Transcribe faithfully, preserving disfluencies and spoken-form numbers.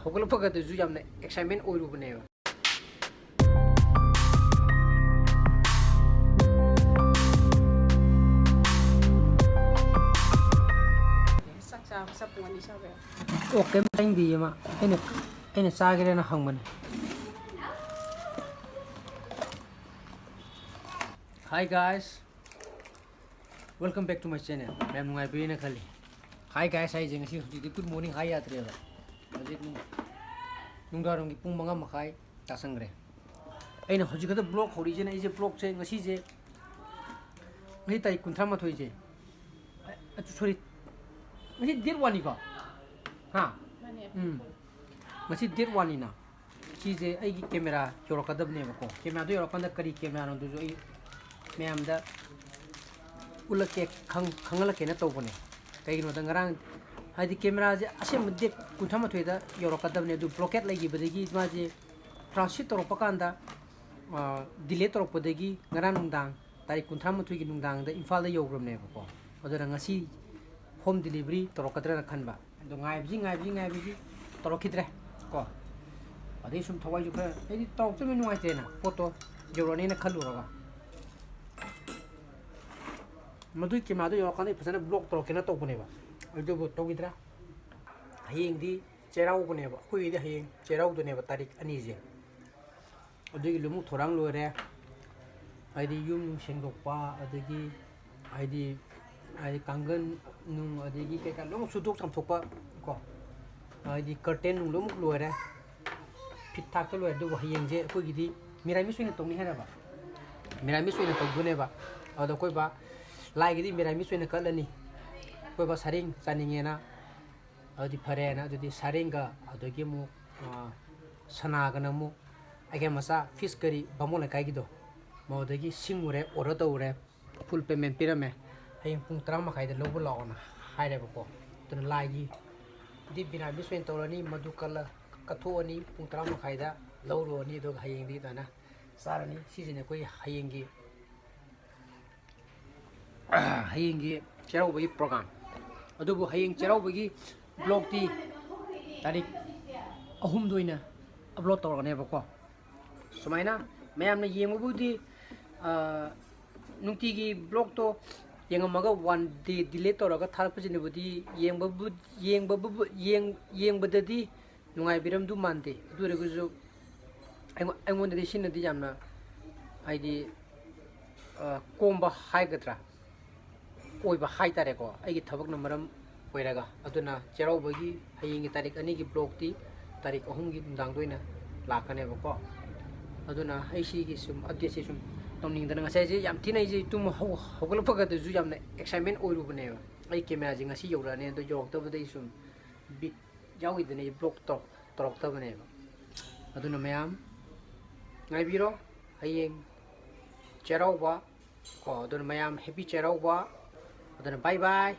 ꯍꯧꯒꯠꯂꯛꯄꯒꯗꯨꯁꯨ ꯌꯥꯝꯅ excitement ꯑꯣꯏꯔꯨꯕꯅꯦꯕ꯫ ꯆꯥꯛ ꯆꯥꯕ ꯆꯠꯄ ꯄꯨꯡ ꯑꯅꯤ ꯆꯥꯕ ꯌꯥꯎ꯫ ꯑꯣ, ꯀꯩꯝ ꯆꯥꯅꯤꯡꯗꯦꯌꯦ ꯃꯥ꯫ ꯑꯩꯅ, ꯑꯩꯅ ꯆꯥꯒꯦꯔꯅ ꯍꯪꯕꯅꯦ꯫ Hi guys, welcome back to my channel. ꯃꯌꯥꯝ ꯅꯨꯡꯉꯥꯏꯕꯤꯔꯤꯅ ꯈꯜꯂꯤ꯫ Hi guys ꯍꯥꯏꯁꯦ ꯉꯁꯤ ꯍꯧꯖꯤꯛꯇꯤ good morning ꯍꯥꯏ ꯌꯥꯗ꯭ꯔꯦꯕ꯫ ꯍꯧꯖꯤꯛ ꯅꯨꯡ-, ꯅꯨꯡꯗꯥꯡꯋꯥꯏꯔꯝꯒꯤ ꯄꯨꯡ ꯃꯉꯥ ꯃꯈꯥꯏ ꯇꯥꯁꯟꯈ꯭ꯔꯦ꯫ ꯑꯩꯅ ꯍꯧꯖꯤꯛ ꯈꯛꯇ vlog ꯍꯧꯔꯤꯁꯤꯅ, ꯑꯩꯁꯦ vlogꯁꯦ ꯉꯁꯤꯁꯦ, ꯉꯁꯤ ꯇꯥꯔꯤꯛ ꯀꯨꯟꯊ꯭ꯔꯥ ꯃꯥꯊꯣꯏꯁꯦ꯫ ꯑ, sorry, ꯉꯁꯤ date oneꯅꯤꯀꯣ? ꯍꯥ? ꯃꯥꯅꯦ꯫ ꯎꯝ꯫ ꯉꯁꯤ date oneꯅꯤꯅ꯫ ꯁꯤꯁꯦ ꯑꯩꯒꯤ camera ꯌꯧꯔꯛꯀꯗꯕꯅꯦꯕꯀꯣ꯫ Cameraꯗꯣ ꯌꯧꯔꯀꯥꯟꯗ ꯀꯔꯤ cameraꯅꯣꯗꯨꯁꯨ ꯑꯩ ꯃꯌꯥꯝꯗ ꯎꯠꯂꯛꯀꯦ, ꯈꯪ-, ꯈꯪꯍꯜꯂꯛꯀꯦꯅ ꯇꯧꯕꯅꯦ꯫ ꯀꯩꯒꯤꯅꯣꯗ ꯉꯔꯥꯡ, ꯍꯥꯏꯗꯤ cameraꯁꯦ ꯑꯁꯦꯡꯕ date ꯀꯨꯟꯊ꯭ꯔꯥ ꯃꯥꯊꯣꯏꯗ ꯌꯧꯔꯛꯀꯗꯕꯅꯦ, ꯑꯗꯨ blockade ꯂꯩꯈꯤꯕꯗꯒꯤ ꯃꯥꯁꯦ transit ꯇꯧꯔꯛꯄ ꯀꯥꯟꯗ, ꯑ, delay ꯇꯧꯔꯛꯄꯗꯒꯤ ꯉꯔꯥꯡ ꯅꯨꯡꯗꯥꯡ ꯇꯥꯔꯤꯛ ꯀꯨꯟꯊ꯭ꯔꯥ ꯃꯥꯊꯣꯏꯒꯤ ꯅꯨꯡꯗꯥꯡꯗ ꯏꯝꯐꯥꯜꯗ ꯌꯧꯈ꯭ꯔꯕꯅꯦꯕꯀꯣ꯫ ꯑꯗꯨꯅ ꯉꯁꯤ home delivery ꯇꯧꯔꯛꯀꯗ꯭ꯔꯅ ꯈꯟꯕ꯫ ꯑꯗꯣ ꯉꯥꯏꯕꯁꯤ, ꯉꯥꯏꯕꯁꯤ, ꯉꯥꯏꯕꯁꯤ ꯇꯧꯔꯛꯈꯤꯗ꯭ꯔꯦ ꯀꯣ꯫ ꯑꯗꯩ ꯁꯨꯝ ꯊꯋꯥꯏꯁꯨ ꯈꯔ, ꯑꯩꯗꯤ ꯇꯧꯔꯛꯇꯕꯅꯤ ꯅꯨꯡꯉꯥꯏꯇ꯭ꯔꯦꯅ, ꯄꯣꯠꯇꯣ ꯌꯧꯔꯛꯑꯅꯤꯅ ꯈꯜꯂꯨꯔꯒ꯫ ꯃꯗꯨꯒꯤ cameraꯗꯣ ꯌꯧꯔꯀꯥꯟꯗ ꯑꯩ ꯐꯖꯅ vlog ꯇꯧꯔꯛꯀꯦꯅ ꯇꯧꯕꯅꯦꯕ, ꯑꯗꯨꯕꯨ ꯇꯧꯈꯤꯗ꯭ꯔꯦ꯫ ꯍꯌꯦꯡꯗꯤ ꯆꯩꯔꯥꯎꯕꯅꯦꯕ, ꯑꯩꯈꯣꯏꯒꯤꯗꯤ ꯍꯌꯦꯡ ꯆꯩꯔꯥꯎꯗꯅꯦꯕ, ꯇꯥꯔꯤꯛ ꯑꯅꯤꯁꯦ꯫ ꯑꯗꯨꯒꯤ ꯂꯨꯃꯨꯛ ꯊꯧꯔꯥꯡ ꯂꯣꯏꯔꯦ꯫ ꯍꯥꯏꯗꯤ ꯌꯨꯝ ꯅꯨꯡ ꯁꯦꯡꯗꯣꯛꯄ, ꯑꯗꯒꯤ ꯍꯥꯏꯗꯤ, ꯍꯥꯏꯗꯤ ꯀꯥꯡꯒꯟ ꯅꯨꯡ, ꯑꯗꯒꯤ ꯀꯩꯀꯥ ꯂꯣꯏꯅꯃꯛ ꯁꯨꯗꯣꯛ ꯆꯥꯝꯊꯣꯛꯄ ꯀꯣ, ꯍꯥꯏꯗꯤ curtain ꯅꯨꯡ ꯂꯣꯏꯅꯃꯛ ꯂꯣꯏꯔꯦ, ꯐꯤꯠ ꯊꯥꯛꯇ ꯂꯣꯏꯔꯦ꯫ ꯑꯗꯨꯕꯨ ꯍꯌꯦꯡꯁꯦ ꯑꯩꯈꯣꯏꯒꯤꯗꯤ ꯃꯤꯔꯥꯃꯤꯁ ꯑꯣꯏꯅ ꯇꯧꯅꯤ ꯍꯥꯏꯔꯕ, ꯃꯤꯔꯥꯃꯤꯁ ꯑꯣꯏꯅ ꯇꯧꯗꯣꯏꯅꯦꯕ꯫ ꯑꯗꯣ ꯑꯩꯈꯣꯏ ꯕꯥ ꯂꯥꯏꯒꯤꯗꯤ ꯃꯤꯔꯥꯃꯤꯁ ꯑꯣꯏꯅ ꯀꯠꯂꯅꯤ, ꯑꯩꯈꯣꯏ ꯕꯥ ꯁꯔꯦꯡ ꯆꯥꯅꯤꯡꯉꯦꯅ꯫ ꯑꯗꯨꯗꯤ ꯐꯔꯦꯅ, ꯑꯗꯨꯗꯤ ꯁꯔꯦꯡꯒ, ꯑꯗꯒꯤ ꯑꯃꯨꯛ, ꯑ, ꯁꯅꯥꯒꯅ ꯑꯃꯨꯛ ꯑꯩꯒꯤ ꯃꯆꯥ fish curry ꯕꯥꯃꯣꯟ ꯂꯩꯀꯥꯏꯒꯤꯗꯣ, ꯃꯗꯨꯗꯒꯤ ꯁꯤꯡꯉꯨꯔꯦ, order ꯇꯧꯔꯦ, full payment ꯄꯤꯔꯝꯃꯦ꯫ ꯍꯌꯦꯡ ꯄꯨꯡ ꯇꯔꯥ ꯃꯈꯥꯏꯗ ꯂꯧꯕ ꯂꯥꯛꯑꯣꯅ ꯍꯥꯏꯔꯦꯕꯀꯣ꯫ ꯑꯗꯨꯅ ꯂꯥꯏꯒꯤꯗꯤ ꯃꯤꯔꯥꯃꯤꯁ ꯑꯣꯏꯅ ꯇꯧꯔꯅꯤ, ꯃꯗꯨ ꯀꯜꯂ ꯀꯠꯊꯣꯛꯑꯅꯤ, ꯄꯨꯡ ꯇꯔꯥ ꯃꯈꯥꯏꯗ ꯂꯧꯔꯨꯔꯅꯤ, ꯑꯗꯨꯒ ꯍꯌꯦꯡꯗꯤ ꯑꯗꯨꯃꯥꯏꯅ ꯆꯥꯔꯅꯤ꯫ ꯁꯤꯁꯤꯅꯦ ꯑꯩꯈꯣꯏ ꯍꯌꯦꯡꯒꯤ ꯍꯌꯦꯡꯒꯤ ꯆꯩꯔꯥꯎꯕꯒꯤ program꯫ ꯑꯗꯨꯕꯨ ꯍꯌꯦꯡ ꯆꯩꯔꯥꯎꯕꯒꯤ vlogꯇꯤ ꯇꯥꯔꯤꯛ ꯑꯍꯨꯝꯗ ꯑꯣꯏꯅ ꯑꯞꯂꯣꯗ ꯇꯧꯔꯛꯀꯅꯦꯕꯀꯣ꯫ ꯁꯨꯃꯥꯏꯅ ꯃꯌꯥꯝꯅ ꯌꯦꯡꯕꯕꯨꯗꯤ, ꯑ, ꯅꯨꯡꯇꯤꯒꯤ ꯕ꯭ꯂꯣꯛꯇꯣ ꯌꯦꯡꯉꯝꯃꯒ ꯋꯥꯟ ꯗꯦ ꯗꯤꯂꯦꯠ ꯇꯧꯔꯒ ꯊꯥꯔꯛꯄꯁꯤꯅꯕꯨꯗꯤ ꯌꯦꯡꯕꯕꯨ-, ꯌꯦꯡꯕꯕꯨ-, ꯌꯦꯡ-, ꯌꯦꯡꯕꯗꯗꯤ ꯅꯨꯡꯉꯥꯏꯕꯤꯔꯝꯗꯨ ꯃꯥꯟꯗꯦ꯫ ꯑꯗꯨ ꯑꯣꯏꯔꯒꯁꯨ ꯑꯩꯉꯣꯟ-, ꯑꯩꯉꯣꯟꯗꯗꯤ ꯁꯤꯅꯗꯤ ꯌꯥꯝꯅ, ꯍꯥꯏꯗꯤ, ꯑ, ꯀꯣꯝꯕ ꯍꯥꯏꯒꯗ꯭ꯔꯥ, ꯑꯣꯏꯕ ꯍꯥꯏꯇꯥꯔꯦꯀꯣ, ꯑꯩꯒꯤ ꯊꯕꯛꯅ ꯃꯔꯝ ꯑꯣꯏꯔꯒ꯫ ꯑꯗꯨꯅ ꯆꯩꯔꯥꯎꯕꯒꯤ ꯍꯌꯦꯡꯒꯤ ꯇꯥꯔꯤꯛ ꯑꯅꯤꯒꯤ ꯕ꯭ꯂꯣꯛꯇꯤ ꯇꯥꯔꯤꯛ ꯑꯍꯨꯝꯒꯤ ꯅꯨꯡꯗꯥꯡꯗ ꯑꯣꯏꯅ ꯂꯥꯛꯀꯅꯦꯕꯀꯣ꯫ ꯑꯗꯨꯅ ꯑꯩ ꯁꯤꯒꯤ ꯁꯨꯝ ꯑꯞꯗꯦꯠꯁꯦ ꯁꯨꯝ ꯇꯧꯅꯤꯡꯗꯅ, ꯉꯁꯥꯏꯁꯦ ꯌꯥꯝ ꯊꯤꯅ ꯑꯩꯁꯦ ꯇꯨꯝ ꯍꯧ-, ꯍꯧꯒꯠꯂꯛꯄꯒꯗꯨꯁꯨ ꯌꯥꯝꯅ ꯑꯦꯛꯁꯥꯏꯠꯃꯦꯟ ꯑꯣꯏꯔꯨꯕꯅꯦꯕ꯫ ꯑꯩ ꯀꯦꯃꯦꯔꯥꯁꯦ ꯉꯁꯤ ꯌꯧꯔꯛꯑꯅꯤ, ꯑꯗꯣ ꯌꯧꯔꯛꯇꯕꯗ ꯑꯩ ꯁꯨꯝ ꯕꯤꯠ ꯌꯥꯎꯈꯤꯗꯅ ꯑꯩ ꯕ꯭ꯂꯣꯛ ꯇꯧ-, ꯇꯧꯔꯛꯇꯕꯅꯦꯕ꯫ ꯑꯗꯨꯅ ꯃꯌꯥꯝ ꯉꯥꯏꯕꯤꯔꯣ, ꯍꯌꯦꯡ ꯆꯩꯔꯥꯎꯕ ꯀꯣ꯫ ꯑꯗꯨꯅ ꯃꯌꯥꯝ ꯍꯦꯄꯤ ꯆꯩꯔꯥꯎꯕ꯫ ꯑꯗꯨꯅ ꯕꯥꯏ ꯕꯥꯏ꯫